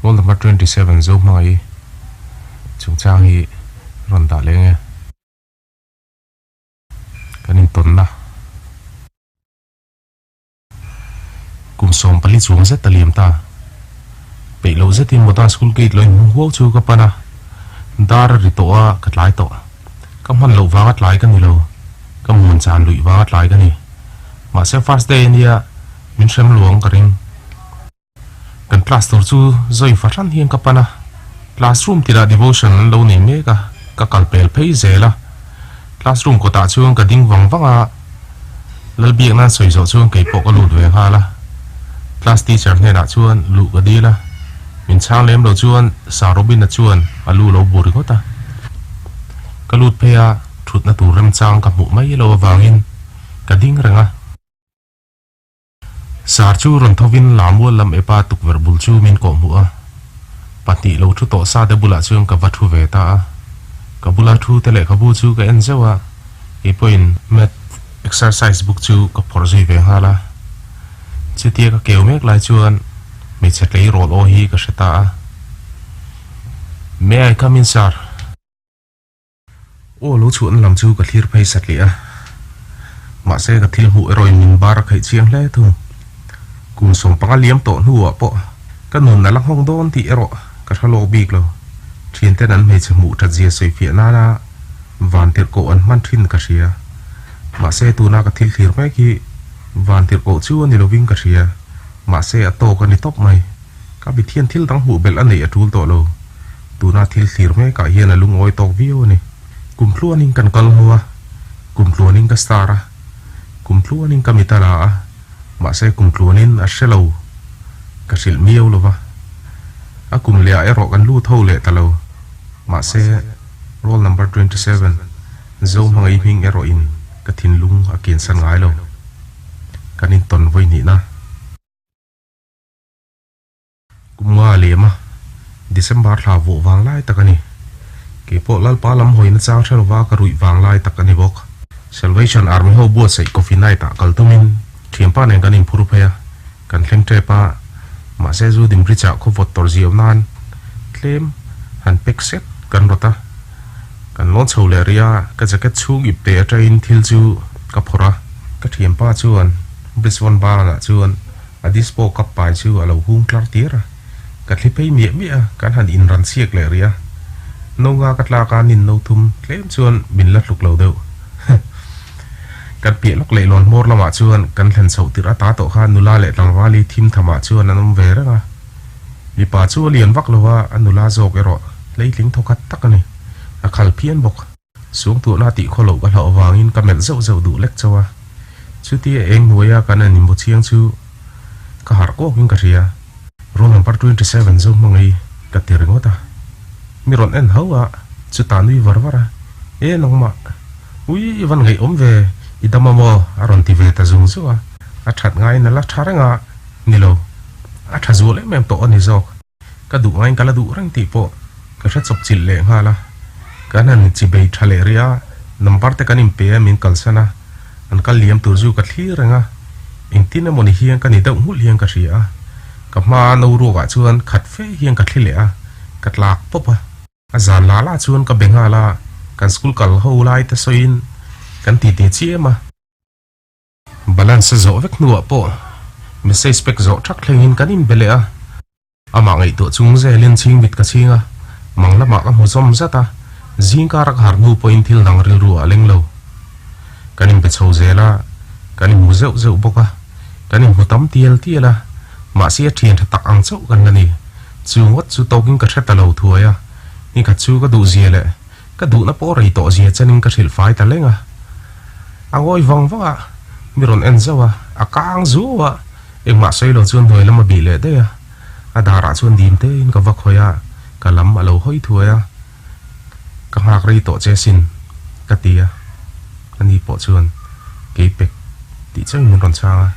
Roll number 27 Zohmangaih chungchang hi rawn dah leh nge kan intawnna kum 14 chuang zet a liam ta. Peih loh zetin Modern School gate lo inhmung huau chu ka pan a, dar a ri tawh a, ka tlai tawh. Ka hman loh vanga tlai ka ni lo, ka muan chan luih vanga tlai ka ni. Mahse first day ania min hrem luang ka ring. Kan class tur chu zawi fahran hian ka pan a, classroom tinah devotion an lo nei mek a, ka kal pel phei zel a. Classroom kawtah chuan ka ding vang vang a, Lalbiak nan sawi zawh chuan kei pawh ka lut ve nghal a. Class teacher hnenah chuan luh ka dil a, min chhang lem lo chuan Sir Robin-a chuan a lu lo bu ringawt a. Ka lut phei a, thutna tur remchang ka hmuh mai lo avangin ka ding reng a. Sar chu rawn thovin Lamual lam epa tukverh bul chu min kawhhmuh a, pahnih lo thu tawh sa te bulah chuan ka va thu ve ta a. Ka bula thu te lehkhabu chu ka en zeuh a, kei pawhin math exercise book chu ka phawrh zui ve nghal a. Chutia ka keu mek lai chuan hmeichhe tleirawl aw hi ka hre ta a, May I come in sir? Aw lo chhuahna lam chu ka thlir phei satliah a, mahse ka thil hmuh erawhin min bar a khaih chiang hle thung. Kum 15 liam tawh hnuah pawh ka nun a la nghawng dawn tih erawh ka hre lawk bik lo. Thianten an hmeichhe hmuh that zia sawifiah nana vantirhkoh an hman thin ka hria. Mahse tuna ka thil thlir mek hi vantirhkoh chu a ni lovin ka hria, mahse a tawk a ni tawp mai. Ka mithian thil dang hmuh belh a neih a tul tawh lo. Tuna thil thlir mekah hian a lungawi tawk viau a ni. Kum tluanin kan kal ho a, kum tluanin ka star a, kum tluanin ka mit a la a, mahse kum tluanin a hre lo, ka hrilh miau lo va. A kum lehah erawh kan lut ho leh ta lo. Mahse roll number 27 Zohmangaih hming erawhin ka thinlung a kiansan ngai lo. Kan intawn vawi hnihna. Kum nga lem a, December thla vawh vang lai tak a ni. Kei pawh Lalpa lam hawina chang hre lova ka ruih vang lai tak a ni bawk. Salvation Army ho buatsaih Coffee Night ah kal tumin thianpa nen kan inphur phei a, kan thleng tep a, mahse zu dim bridge ah khaw vawt tawrh ziau nan tlem han pack set kan rawt a. Kan lawn chho leh rih a, ka jacket chhung ip teh atangin thil chu ka phawrh a, ka thianpa chuan bridge vawn banah chuan A dispo cup pai chu a lo hung tlar tir a, ka thli phei miah miah a, kan han inran chhiak leh rih a. No nga ka tlak a, nin no thum tlem chuan min la tluk lo deuh. Kan piah lawk leh lawn hmawr lamah chuan kan thlen chhoh tirh ata tawh kha nula leh tlangvali thim thamah chuan an awm ve reng a. Mipa chu a lian vak lo a, a nula zawk erawh hleitling thawkhat tak a ni. A khal phian bawk. Suangtuahna tih khaw loh ka hlauh avangin ka melh zeuh zeuh duh lek chauh a. Chutia eng hnuaia kan han inbu chiang chu ka harh kawkin ka hria. Room number 27 zo hmangaih ka ti ringawt a. Mi rawn en hauh a, chutah nui var var a, E nangmah, ui i van ngaihawm ve, i dam a maw? a rawn ti ve ta zung zung a. A that ngaiin a la tha reng a, ni lo, a tha zual em em tawh a ni zawk. Ka duh ngaiin ka la duh reng tih pawh ka hre chawp chilh leh nghal a, kan han chi bei tha leh rih a, number te kan inpe a min kalsan a, an kal liam tur chu ka thlir reng a, engtin emaw ni hian ka ni deuh nghulh hian ka hria a, ka hma no ruakah chuan khat fe hian ka thli leh a, ka tlak pawp a. A zan la la chuan ka be nghal a, kan school kal ho lai te sawiin kan titi chiam a. Balance a zawh vek hnuah pawh message pack zawh thak thlengin kan inbe leh a, amah ngaihtuah chung zelin chhingmit ka chhing a, mang lamah ka hmu zawm zat a, zing kara ka har hnu pawhin thil dang rilru ah a leng lo. Kan inbe chho zel a, kan inhmu zeuh zeuh bawk a, kan inhmu tam tial tial a, mahse a thian tha tak ang chauh kan la ni. Chu ngawt chu tawkin ka hre ta lo thuai a, nikhat chu ka duhzia leh Ka duhna pawh rei tawh zia chenin ka hrilh fai ta leng a. A ngawi vang vang a, mi rawn en zauh a, a kang zuau a, engmah sawi lo chuan hnuai lam a bih leh daih a. A darah chuan dim tein ka va khawi a, ka lam a lo hawi thuai a, Ka nghak rei tawh che sin, ka ti a. Ani pawh chuan Keipek tih chauhin min rawn chhang a,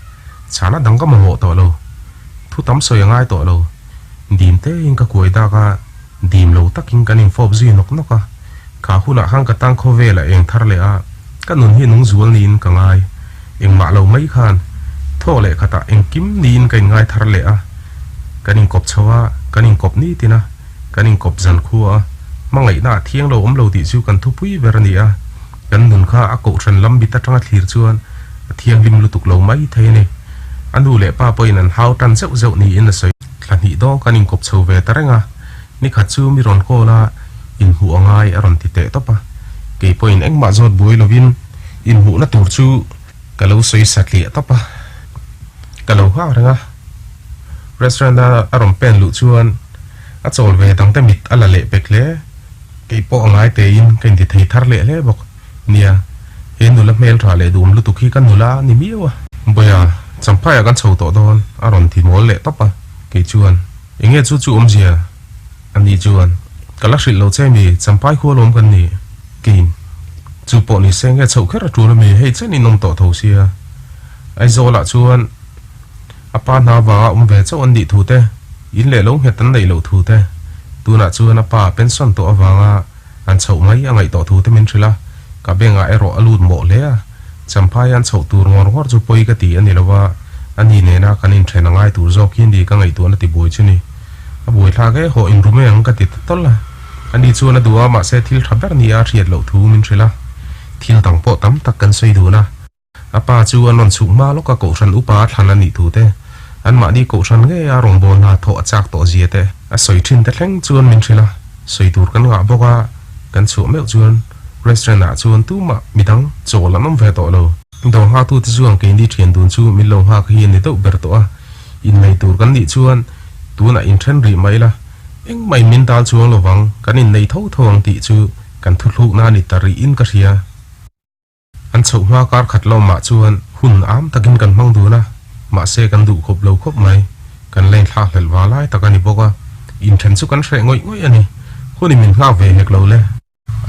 chhana dang ka mamawh tawh lo, thu tam sawi a ngai tawh lo, dim tein ka kuai dak a, Dim lo takin kan infawp zui nawk nawk a, kha hunah khan ka tang khawvel a eng thar leh a, ka nun hi nung zual niin ka ngai. Engmah lo mai khan thawk leh khatah engkim niin ka inngai thar leh a, kan inkawp chho a. Kan inkawp nitin a, kan inkawp zan khua a, hmangaihna a thiang lo awm lo tih chu kan thupui ber a ni a, kan nun kha a kohhran lam mit atanga thlir chuan a thianghlim lutuk lo mai thei a ni. A nu leh pa pawhin an hau tan zeuh zeuh niin a sawi. Thla hnih dawng kan inkawp chho ve ta reng a, nikhat chu mi rawn call a, inhmuh a ngai a rawn ti teh tawp a, kei pawhin engmah zawt buai lovin inhmuhna tur chu ka lo sawi satliah tawp a, ka lo nghak reng a. Restaurant a a rawn pen luh chuan a chawl ve dangte mit a la leh pek hle. Kei pawh a ngai tein ka inti thei thar leh hle bawk. Nia, he nula hmel tha leh duhawm lutuk hi ka nula a ni miau a. Bawiha, Champhaiah kan chho tawh dawn a rawn ti mawl leh tawp a. Kei chuan, Enge chu chu awmzia? A ni chuan, Ka la hrilh lo che mi, Champhai khua lawm kan ni. Keiin, Chu pawh ni se nge chhoh kher a tul a mi, hei chen in awm tawh tho sia. Aizawlah chuan, A pa hna vanga awm ve chauh an nih thu te, in leh lo nghet an neih loh thu te, tunah chuan a pa a pension tawh avanga an chhoh mai a ngaih tawh thu te min hrilh a, ka bengah erawh a lut mawh hle a, Champhai an chhoh tur ngawr ngawr chu pawi ka ti a ni lo a, a ni nena kan inthen a ngai tur zawk hi ni ka ngaihtuahna ti buai chu ni. A buaithlak e, hawh inru mai ang ka ti ta tawlh a, a ni chuan a duh a mahse thil tha ber nia a hriat loh thu min hrilh a, thil dang pawh tam tak kan sawi dun a. A pa chu an rawn chhuk hma lawk a, Kohhran upa a thlan a nih thu te, anmahni Kohhran ngei a rawngbâwl hna thawh a châk tawh zia te a sawi ṭhin te thleng chuan min hrilh a, sawi tur kan ngah bawk a, kan chhuah meuh chuan restaurant ah chuan tumah midang chawl an awm ve tawh lo. Dawr nghaktu te chuan keini ṭhian dun chu min lo nghak hi a ni deuh ber tawh a, innei tur kan nih chuan tunah inṭhen rih mai la, engmah in min dal chuang lovang, kan innei tho tho ang tih chu kan thuthlukna a ni ta rih in ka hria. An chhoh hma kar khat lawmah chuan hun am takin kan hmang dun a, mahse kan duh khawp lo khawp mai. Kan lane thlak hlelh va lai tak a ni bawk a, inthen chu kan hreh ngawih ngawih a ni. Hunin min nghak ve hek lo le.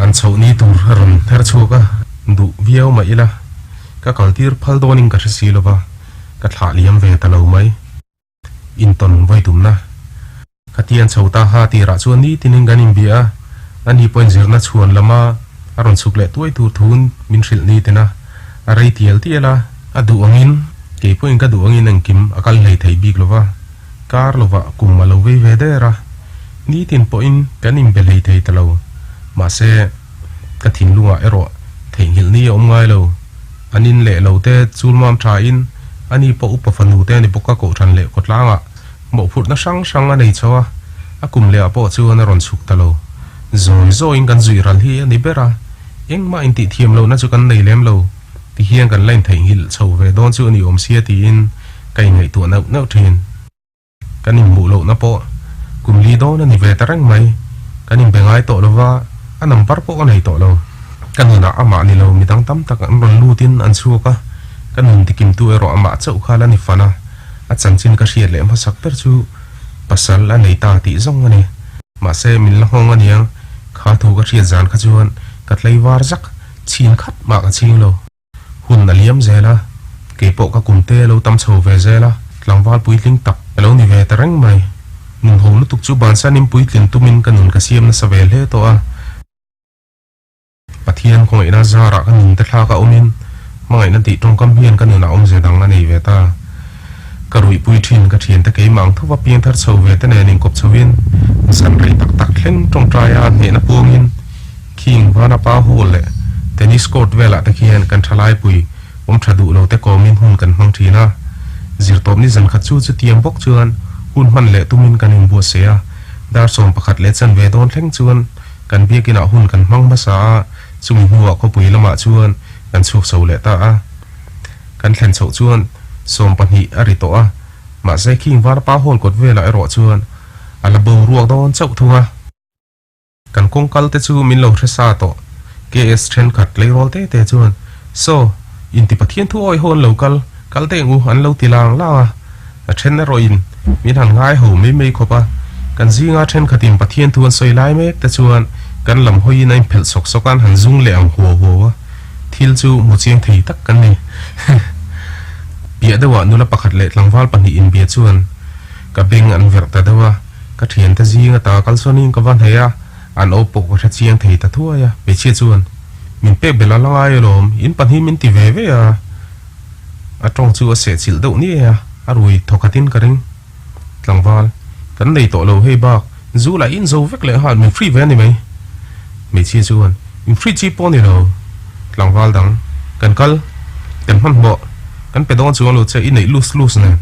An chhoh ni tur a rawn her chhuak a, duh viau mah ila ka kaltir phal dawnin ka hre si lova, ka thlah liam ve ta lo mai. Intawn vawi tumna. Khatian chho ta ha tirah chuan nitinin kan inbia a, ani pawhin zirna chhuan lama a rawn chhuk leh tuai tur thun min hrilh nitin a, a rei tial tial a, a duh angin kei pawhin ka duh angin engkim a kal hlei thei bik lova, kar lovah kum a lo vei ve der a, nitin pawhin kan inbe hlei thei ta lo, mahse ka thinlungah erawh theihnghilh ni a awm ngai lo. An in leh lo te chulmam tha in ani pawh upa fanu te a ni bawk a kohhran leh khawtlangah mawhphurhna hrang hrang a nei chho a, a kum leh ah pawh chuan a rawn chhuk ta lo. Zawi zawiin kan zuih ral hi a ni ber a, engmah intih thiam lohna chu kan nei lem lo ti hian kan la intheihnghilh chho ve dawn chu a ni awm sia tiin ka inngaihtuah neuh neuh thin. Kan inhmuh lohna pawh kum li dawn a ni ve ta reng mai. Kan inbe ngai tawh lo va, a number pawh ka nei tawh lo. Ka nunah amah ni lo midang tam tak an rawn lutin an chhuak a, ka nun tikimtu erawh amah chauh kha la ni fan a, a chanchin ka hriat leh hmasak ber chu pasal a nei ta tih zawng a ni. Mahse min la nghawng aniang, kha thu ka hriat zan kha chuan ka tlaivar zak chhin khat mah ka chhing lo. Hun a liam zel a, kei pawh ka kum te lo tam chho ve zel a, tlangval puitling tak ka lo ni ve ta reng mai. Nun ho lutuk chu bansanin puitlin tumin ka nun ka siam nasa ve hle tawh a. Pathian khawngaihna zarah ka nun te thlak a awmin hmangaihna tih tawngkam hian ka nunah awmze dang a nei ve ta. Ka ruihpui thin ka thiante keimah ang thova piang thar chho ve te nen inkawp chhoin zan rei tak tak thleng tawngtaia hnehna puangin Khing Vanapa Hall leh Tennis Court velah te khian kan thalaipui awm tha duh lo te kawmin hun kan hmang thin a. Zirtawpni zan khat chu chutiang bawk chuan hun hman leh tumin kan inbuatsaih a. Dar 11 leh chanve dawn thleng chuan kan biakinah hun kan hmang hmasa a, chumi hnuah khawpui lamah chuan kan chhuak chho leh ta a. Kan thlen chhoh chuan 12 a ri tawh a, mahse Khing Vanapa Hall kawt velah erawh chuan a la boruak dawn chauh thung a. Kan kawng kal te chu min lo hre sa tawh. KS thenkhat tleirawl te te chuan, Saw, inti Pathian thu awi ho an lo kal, kal teh ang u, an lo ti lang lang a. A then erawhin min han ngai ho mai mai khawp a. Kan zinga thenkhatin Pathian thu an sawi lai mek te chuan kan lam hawiin a inphelh sawk sawk a, an han zung leh ang huau huau a. Thil chu hmu chiang thei tak kan ni. Piah deuhah nula pakhat leh tlangval pahnih inbia chuan ka beng an verh ta deuh a. Ka thiante zing ata kal sawnin ka va hneh a, an aw pawh ka hre chiang thei ta thuai a. Hmeichhia chuan, Min pek belh a la ngai alawm, in pahnih min ti ve ve a. A tawng chu a sehchilh deuh ni a, a rui thawkhatin ka ring. Tlangval, Kan nei tawh lo hei bak, zu lah in zo vek leh nghal min free ve a ni mai. Hmeichhia chuan, In free chi pawh a ni lo. Tlangval dang, Kan kal, kan hmanhmawh, kan pe dawn chuang lo che i neih lus lus nen.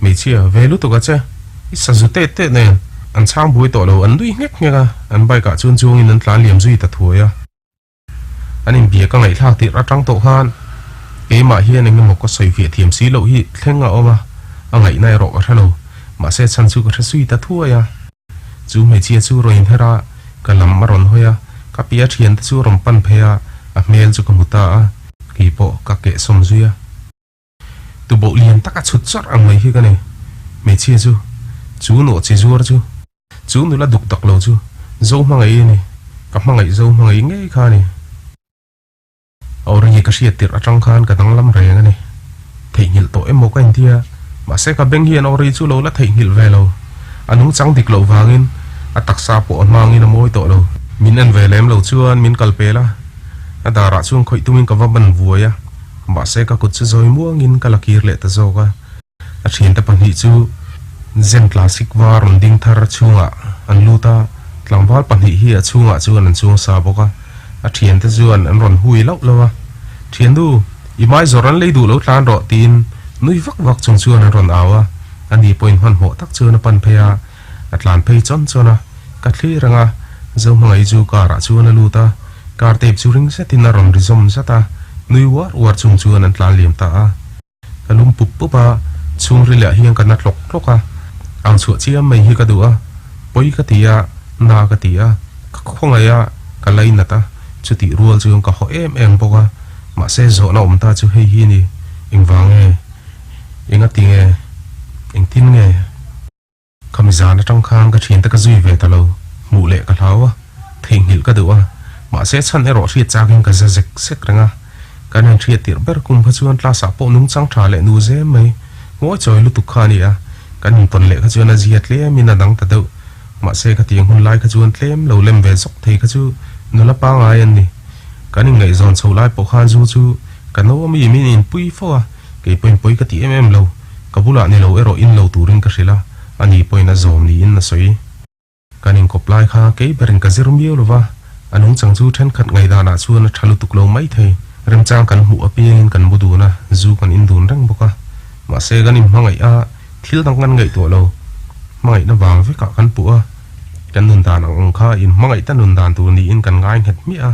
Hmeichhia, Ve lutuk a che, i sazu tet tet nen. An chhang buai tawh lo, an nui nghek nghek a, an bike ah chuan chuangin an tlan liam zui ta thuai a. An inbia ka ngaihthlak tirh atang tawh khan keimah hian eng emaw ka sawi fiah thiam si loh hi thleng a awm a, a ngaihna erawh ka hre lo. Mahse chhan chu ka hre sui ta thuai a. Chu hmeichhia chu rawn inher a, ka lam a rawn hawi a, ka pia thiante chu a rawn pan phei a, a hmel chu ka hmu ta a, keipawh ka kehsawm zui a. Tuboh lian taka chhut chawrh ang mai hi ka nei. Hmeichhia chu, chu nawh chi zuar chu, chu nula duk tak lo chu Zo hmangaih a ni. Ka hmangaih Zo hmangaih ngei kha a ni. A awri ka hriat tirh atang khan ka danglam reng a ni. Theihnghilh tawh emaw ka intia, mahse ka beng hian awri chu lo la theihnghilh ve lo. A nungchang dik loh vangin a taksa pawh a hmangin a mawi tawh lo. Min en ve lem lo chuan min kal pel a, a darah chuan khawih tumin ka va ban vuai a. Mahse ka kut chu zawi muangin ka la kir leh ta zawk a. A thiante pahnih chu Zen Classic var rawn ding thar chhungah an lut a, tlangval pahnih hi a chhungah chuan an chuang sa bawk a. A thiante chuan an rawn hui lauh lauh a, Thiannu, i mai zawrh an lei duh lo tlan rawh tiin nui vak vak chung chuan an rawn au a. Ani pawhin hmanhmawh tak chuan a pan phei a, A tlan phei chawn chawn a, ka thlir ang a, Zohmangaih chu car ah chuan a lut a, car tape chu ring zetin a rawn ri zawm zat a, nui uar uar chung chuan an tlan liam ta a. Ka lum pup pup a, chhungril ah hian ka na tlawk tlawk a, ang chhuah chiam mai hi ka duh a, pawi ka ti a, na ka ti a, ka khawngaih a, ka lainat a, chutih rual chuan ka haw em em bawk a, mahse zawhna awm ta chu hei hi ni, engvang nge? Engati nge? Engtin nge? Khami zan atang khan ka thiante ka zui ve ta lo, hmuh leh ka hlau a, theihnghilh ka duh a, mahse chhan erawh hriat chakin ka za zek zek reng a. Kan han hriat tirh ber kum kha chuan class ah pawh nungchang tha leh nu zem mai, ngawi chawi lutuk kha a ni a, kan intawn leh kha chuan a zia tlemin a dang ta deuh. Mahse ka tiang hun lai kha chuan tlem lo lem ve zawk thei kha chu nula pangai an ni. Kan inngaihzawn chho lai pawh khan zu chu ka no ami min inpui fo a, kei pawhin pawi ka ti em em lo. Ka bulah ni lo erawh in lo turin ka hrilh a, ani pawhin a zawm niin a sawi. Kan inkawp lai kha kei berin ka zir miau lo va, a nungchang chu thenkhat ngaihdanah chuan a tha lutuk lo mai thei. Remchang kan hmuh apiangin kan mu dun a, zu kan in dun reng bawk a. Mahse kan inhmangaih a, thil dang kan ngaihtuah lo. Hmangaihna vang vekah kan puh a, kan nun dan ang ang kha inhmangaihta nun dan tur niin kan ngai nghet hmiah a.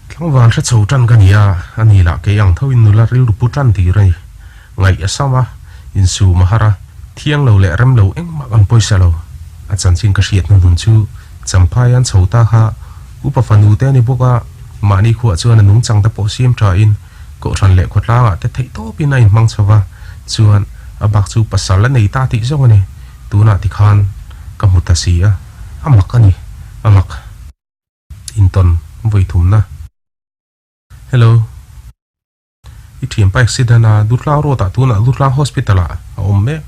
Tlangval hre chho tan ka ni a, ani lah kei ang thoin nula rilru pu tan tir a ni. Ngaih a sam a, insum a har a, thiang lo leh rem lo engmah kan pawisa lo. A chanchin ka hriat hnuhnun chu Champhai an chho ta kha upa fanu te a ni bawk a, mahni khuah chuan a nungchang te pawh siam tha in Kohhran leh khawtlangah te theih tawpin a inhmang chho va, chuan a bak chu pasal a nei ta tih zawng a ni. Tunah tikhan ka hmu ta si a, a mak a ni, a mak. Intawn vawi thumna. Hello. I thianpa accident a, Durtlang road ah tunah Durtlang hospital ah a awm mek.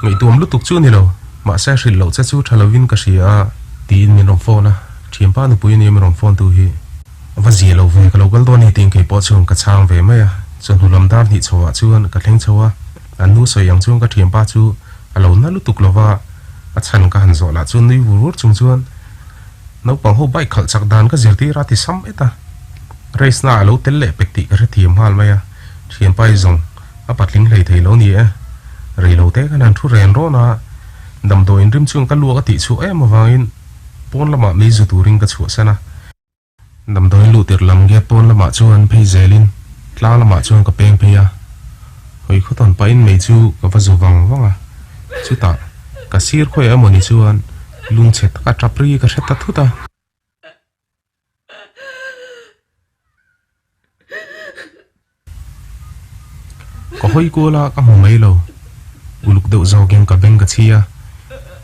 Ngaihtuam lutuk chu a ni lo, mahse a hrilh loh che chu tha lovin ka hria a, tiin min rawn phone a. Thianpa nupui a nia min rawn phone tu hi. A va zia lo ve, ka lo kal dawn a ni tiin kei pawh chuan ka chhang ve mai a. Chawhnu lam dar hnih chho ah chuan ka thleng chho a, an nu sawi ang chuan ka thianpa chu a lo na lutuk lo va, a chhan ka han zawh lah chuan nui vur vur chung chuan Naupang ho bike khalh chak dan ka zirtir a ti sam et a, race na a lo tel leh pek tih ka hrethiam nghal mai a, thianpa i zawng a patling hlei thei lo ni e, rei lo te khan han thu ren rawn a, damdawiin rim chuan ka luak a tih chhuah em avangin pawn lamah mei zu turin ka chhuahsan a, damdawiin luh tirh lam gate pawn lamah chuan phei zelin tlang lamah chuan ka peng phei a, hawi khawtawn pahin mei chu ka va zu vang vang a, chutah ka sir khawiah emaw ni chuan lungchhe taka tap ri ka hre ta thut a. Ka hawi kual a, ka hmu mai lo. Uluk deuh zawkin ka beng ka chhi a,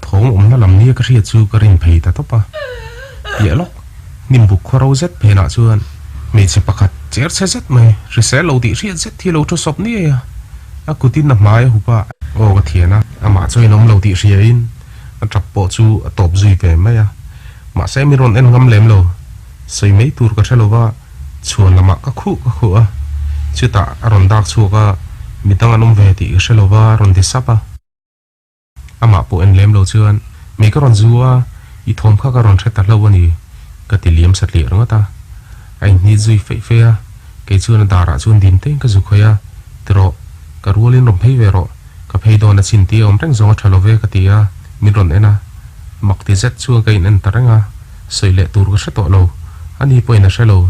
thawm awmna lam nia ka hriat chu ka rin phei ta tawp a. Piah lawk, hnim buk khaw ro zet phenah chuan hmeichhe pakhat cher chhe zet mai, hrisel lo tih hriat zet hi a lo thu sawp niai a. A kutin a hmai a hup a. Aw ka thian a, amah chuan in awm lo tih hriain a tap pawh chu a tawp zui ve mai a. Mahse min rawn en ngam lem lo, sawi mai tur ka hre lo va. Chhuan lamah ka khuh ka khuh a, chutah a rawn dak chhuak a, midang an awm ve tih ka hre lo va, a rawn ti sap a. Amah pawh en lem lo chuan Mei ka rawn zu a, i thawm kha ka rawn hre ta hlo a ni, ka ti liam satliah ringawt a. A inhnit zui feih feih a, kei chuan a darah chuan dim tein ka zu khawih a, Ti rawh, ka rualin rawn phei ve rawh, ka phei dawn a chin tih a awm reng zawng a tha lo ve ka ti a, min rawn en a. Mak ti zet chuan ka in en ta reng a, sawi leh tur ka hre tawh lo, ani pawhin a hre lo.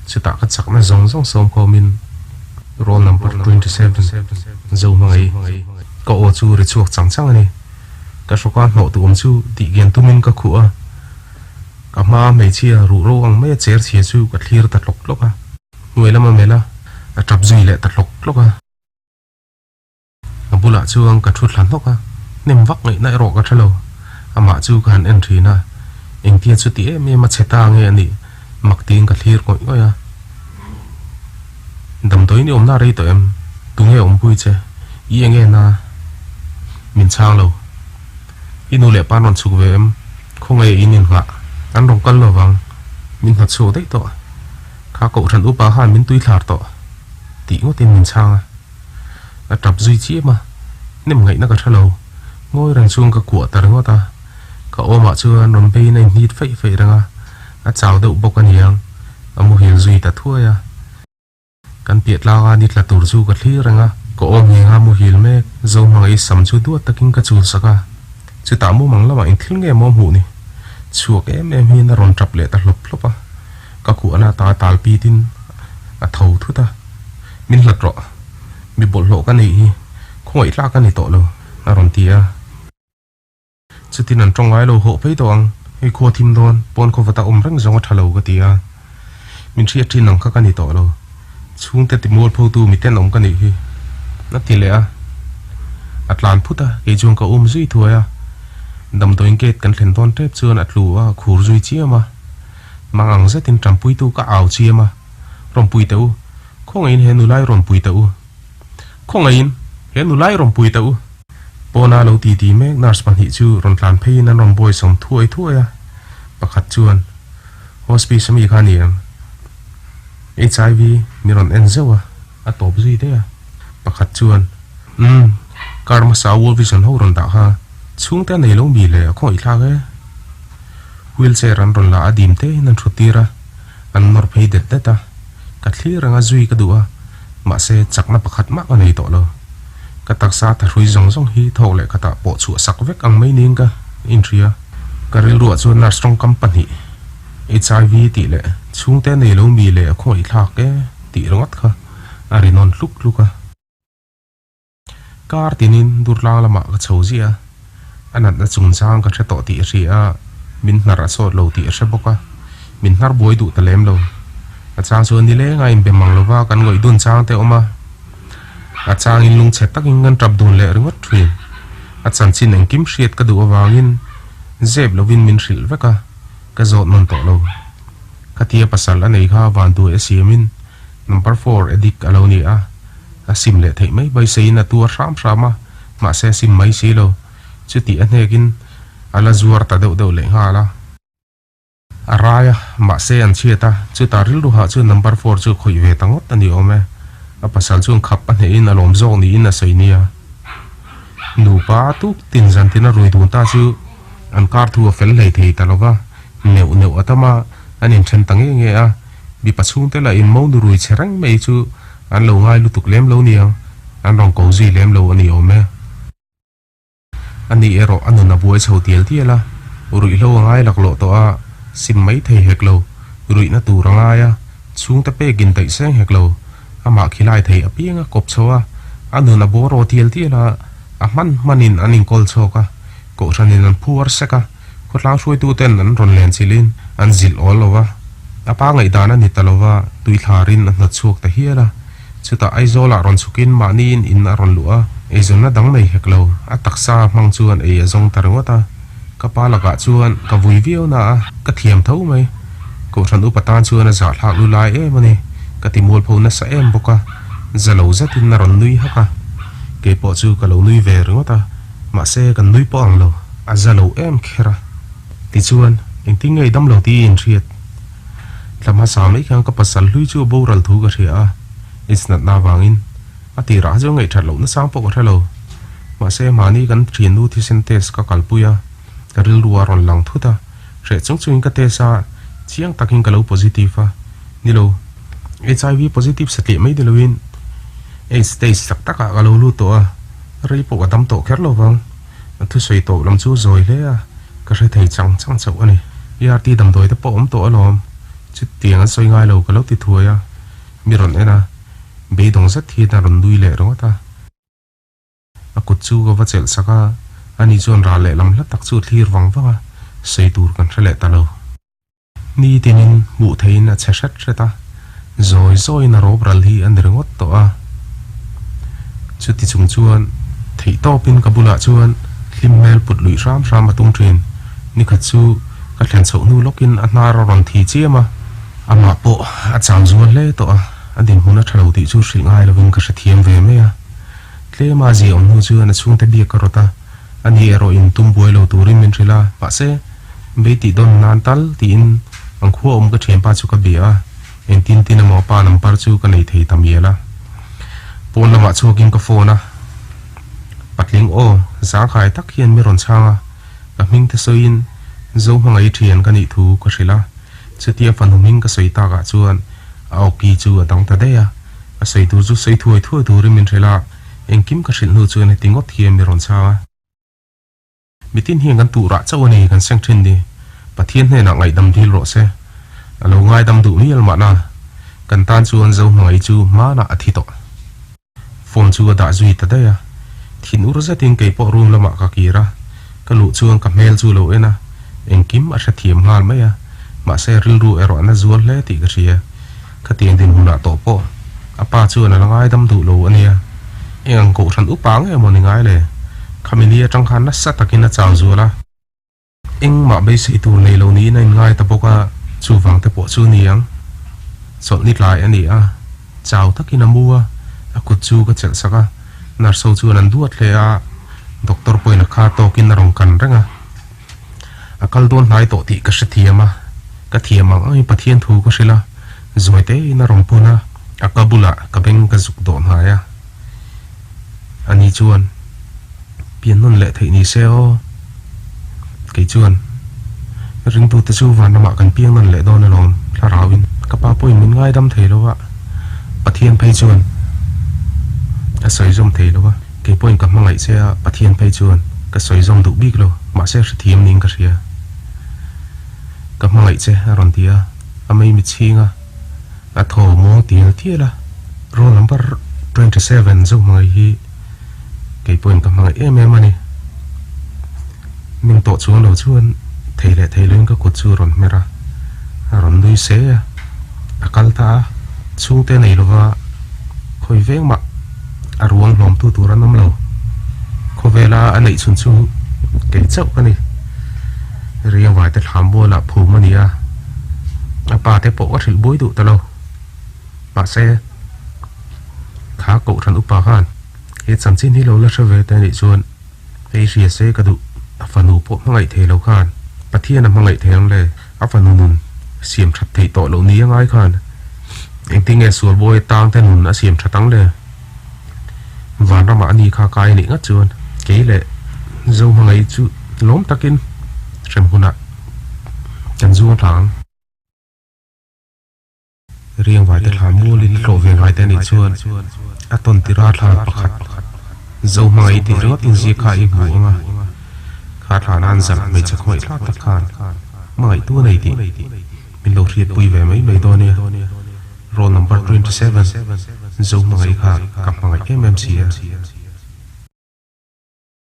Chutah ka chakna zawng zawng sawm khawmin roll number 27 zo hmangaih ka aw chu ri chhuak chang chang a ni. Ka hrawka hnawh tu awm chu tih kian tumin ka khuh a, ka hmaa hmeichhia ruh ro ang maia cher chhia chu ka thlir ta tlawk tlawk a. Hnuai lama melh a, a tap zui leh ta tlawk tlawk a. A bulah chuan ka thu thla hnawk a, hnem vak ngaihna erawh ka hre lo. Amah chu ka han en thin a, engtia chuti em em a chhe ta nge a nih mak tiin ka thlir ngawih ngawih a. Damdawiin i awmna rei tawh em? Tunge awmpui che? I enge na? Min chhang lo. I nu leh pa an rawn chhuk ve em? Khawngaih a in inngah an rawn kal lovang. Min hnawt chhuak daih tawh. Kha kohhran upa khan min tuithlar tawh tih ngawtin min chhang a. A tap zui chiam a, hnem ngaihna ka hre lo. Ngawi reng chuan ka kuah ta ringawt a, ka awmah chuan rawn beiin a inhnit feih feih reng a, a chau deuh bawk a niang, a muhil zui ta thuai a. Kan piah tlanga ni tla tur chu ka thlir reng a, ka awm ngheng a muhil mek, Zohmangaih sam chu duat takin ka chul sak a, chutah mumang lamah engthil nge maw hmuh ni? Chhuak em em hian a rawn tap leh ta hlawp hlawp a, ka kuahna ta tal pitin a tho thut a. Min hlat rawh, mi bawlhhlawh ka neih hi khawngaih tlak a ni tawh lo, a rawn ti a. Chutin an tawng ngai lo hawh phei tawh ang, hei khua thim dawn, pawn khaw vata awm reng zawng a tha lo ka ti a. Min hriat thin ang kha ka ni tawh lo, chhungte ti mualphotu mi tenawm ka nih hi, a ti leh a. A tlan phut a, kei chuan ka um zui thuai a. Damdawiin gate kan thlen dawn tep chuan a tlu a, a khur zui chiam a. Mang ang zetin tanpuitu ka au chiam a. Rawn pui teh u. Khawngaihin he nulai rawn pui teh u. Khawngaihin he nulai rawn pui teh u. Pawna lo titi mek nurse pahnih chu rawn tlan pheiin an rawn buai sawm thuai thuai a. Pakhat chuan, Hospice ami kha a ni em? HIV mi rawn en zeuh a, a tawp zui daih a. Pakhat chuan, Umm, kar hmasa World Vision ho rawn dah kha chhungte a nei lo mi le a khawngaih thlak e. Wheelchair an rawn la a dim tein an thut tir a. An nawr phei det det a, ka thlir reng a zui ka duh a, mahse chakna pakhat mah ka nei tawh lo. Ka taksa thahrui zawng zawng hi thawk leh khatah pawh chhuah sak vek ang mai niin ka inhria. Ka rilruah chuan nurse tawngkam pahnih, HIV tih leh chhungte nei lo mi leh a khawngaih thlak e tih ringawt kha a ri nawn tluk tluk a. Kar tinin Durtlang lamah ka chho ziah a, a natna chungchang ka hre tawh tih a hria a, min hnar a sawt lo tih a hre bawk a, min hnar buai duh ta lem lo. A chang chuan nileng a inbe mang lova kan ngawih dun chang te awm a, a changin lungchhe takin kan tap dun leh ringawt thin. A chanchin engkim hriat ka duh avangin zep lovin min hrilh vek a, ka zawt nawn tawh lo. Khatia pasal a nei kha vanduai a siamin Number four addict a lo ni a, a sim leh theih mai beiseiin a tuar hram hram a, mahse a sim mai si lo. Chutih a hnekin a la zuar ta deuh deuh leh nghal a. A rai a, mahse an chhiat a, chutah rilru hah chuan number four chu khawih ve ta ngawt a ni awm e. A pasal chuan khap a hnehin a lawm zawk niin a sawi nia. Nupa tuk tin zan tin a rui dun ta chu an kar thu a fel hlei thei ta lo va, neuh neuh a tam a, an inthen ta nge nge a. Mipa chhungte lah in mo nu rui che reng mai chu an lo ngai lutuk lem lo niang, an rawn ko zui lem lo a ni awm e. Ani erawh a nun a buai chho tial tial a, ruihhlo a ngai laklawh tawh a, sim mai thei hek lo, ruihna tur a ngai a, chhungte pekin daih seng hek lo, amah khilai thei apiang a kawp chho a, a nun a bawraw tial tial a, a hman hmanin an inkawl chhawk a, kohhranin an phuar sek a. Khawtlang hruaituten an rawn len chilhin an zilh awl lo va, a pa ngaihdan a ni ta lo va, tuithlarin a hnawt chhuak ta hial a. Chutah Aizawlah rawn chhukin mahniin in a rawn luh a, eizawnna dang nei hek lo, a taksa hmang chuan ei a zawng ta ringawt a. Ka pa lakah chuan ka vui viau na a, ka thiam tho mai. Kohhran upa tan chuan a zahthlak lu lai em a ni, ka ti mualpho nasa em bawk a, za lo zetin a rawn nui hak a. Keipawh chu ka lo nui ve ringawt a. Mahse, kan nui pawh ang lo, a za lo em kher a. Tichuan, engtin nge i dam lo tih i inhriat? Thla hmasa mai khan ka pasal hlui chu a boral thu ka hria a, AIDS natna avangin. A tirah chuan ngaihthat lohna sang pawh ka hre lo. Mahse, mahni kan thiannu thisen test ka kalpui a. Ka rilru a rawn lang thut a, hreh chung chungin ka test a, chiang takin ka lo positive a, ni lo, HIV positive satliah mai ni loin AIDS stage tak takah ka lo lut tawh a, rei pawh ka dam tawh kher lo vang. A thusawi tawp lam chu zawi hle a, ka hre thei chang chang chauh a ni. ART damdawi te pawh awm tawh alawm, chutiang an sawi ngai lo ka lo ti thuai a, mi rawn en a, beidawng zet hian a rawn nui leh ringawt a. A kut chu ka va chelh sak a, ani chuan ral lehlam hla tak chu a thlir vang vang a, sawi tur kan hre leh ta lo. Ni tinin hmuh theihin a che hret hret a, zawi zawiin a rawp ral hi a ni ringawt tawh a. Chuti chung chuan theih tawpin ka bulah chuan hlim hmel put luih hram hram a tum thin. Nikhat chu ka thlen chhoh hnu lawkin a hnar a rawn thi chiam a, amah pawh a chau zual hle tawh a, a dinhmun a tha lo tih chu hrilh ngai lovin ka hrethiam ve mai a. Tlema zia awm hnu chuan a chhungte biak ka rawt a, ani erawh in tum buai lo turin min hrilh a, mahse, bei tih dawn nan tal tiin ang khua awm ka thianpa chu ka bia a, engtin tin emaw pa number chu ka nei thei ta mial a. Pawn lamah chhuakin ka phone a, patling aw zangkhai tak hian mi rawn chhang a, ka hming te sawiin Zohmangaih thian ka nih thu ka hrilh a, chutia fanu hming ka sawi takah chuan a awki chu a dang ta daih a. A sawi tur chu sawi thuai thuai turin min hrilh a, engkim ka hrilh hnu chuan heti ngawt hian mi rawn chhang a. Mitin hian kan tuh rah chauh a ni kan seng thin ni. Pathian hnenah ngaihdam dil rawh se. A lo ngaidam duh mial mahna kan tan chuan zo hmangaih chu hmanah a thi tawh. Phone chu a dah zui ta daih a. Thin ur zetin kei pawh room lamah ka kir a, ka luh chuan ka hmel chu lo en a, engkim a hrethiam nghal mai a, mahse rilru erawh a na zual hle tih ka hria. Khatiang dinhmunah tawh pawh a pa chuan a la ngaidam duh lo a nia. Eng ang kohhran upa nge maw ni ngai le? Khami ni atang khan nasa takin a chau zual a. Engmah beisei tur nei lo niin a inngai ta bawk a, chuvang te pawh chu a ni ang. Chawlhni tlai a ni a, chau takin a mu a, a kut chu ka chelh sak a. Nurse ho chuan an duat hle a, doctor pawhin a kha tawkin a rawn kan reng a. A kal dawn hnai tawh tih ka hrethiam a, ka thiam ang angin Pathian thu ka hrilh a, zawi tein a rawn phun a, a ka bulah ka beng ka zuk dawh hnai a. Ani chuan, Pian nawn leh theih ni se aw. Kei chuan, Ringtute chu van ramah kan piang nawn leh dawn alawm, thlarauin ka pa pawhin min ngaidam thei lo a, Pathian phei chuan a sawi zawm thei lo a. Kei pawhin ka hmangaih che a, Pathian phei chuan ka sawi zawm duh bik lo, mahse hrethiam niin ka hria. Ka hmangaih che a rawn ti a, a mei mi chhing a, a thaw muang tial tial a. Roll number 27 zo hmangaih hi kei pawhin ka hmangaih em em a ni. Ming tawh chuang lo chuan thei leh thei loin ka kut chu a rawn hmer a, a rawn nui se a, a kal ta a, chhungte nei lova khawi veng mah a ruang hlawmtu tur an awm lo. Khawvela a neih chhun chu kei chauh ka ni. Riangvai te thlam bualah phum a ni a, a pa te pawh ka hrilh buai duh ta lo. Mahse, kha kohhran upa khan he chanchin hi lo la hre ve te anih chuan hei hria se ka duh. A fanu pawh hmangaih thei lo khan Pathian a hmangaih thei ang le. A fanu nun siam that theih tawh loh ni angai khan engtin nge sualbawi tang te nun a siam that ang le? Vanramah a ni kha kai a nih ngat chuan kei leh Zohmangaih chu lawm takin hrem hunah kan zuang thla ang. Riangvai te thla mualin a tlawh ve ngai te a nih chuan a tawn tira thla pakhat Zohmangaih tih ringawt inziak kha i hmu ang a, kha thla nan zalh hmeichhe khawngaih thlak tak khan hmangaihtu a nei tih min lo hriatpui ve mai mai dawn nia. Roll number 27 Zohmangaih kha ka hmangaih em em si a.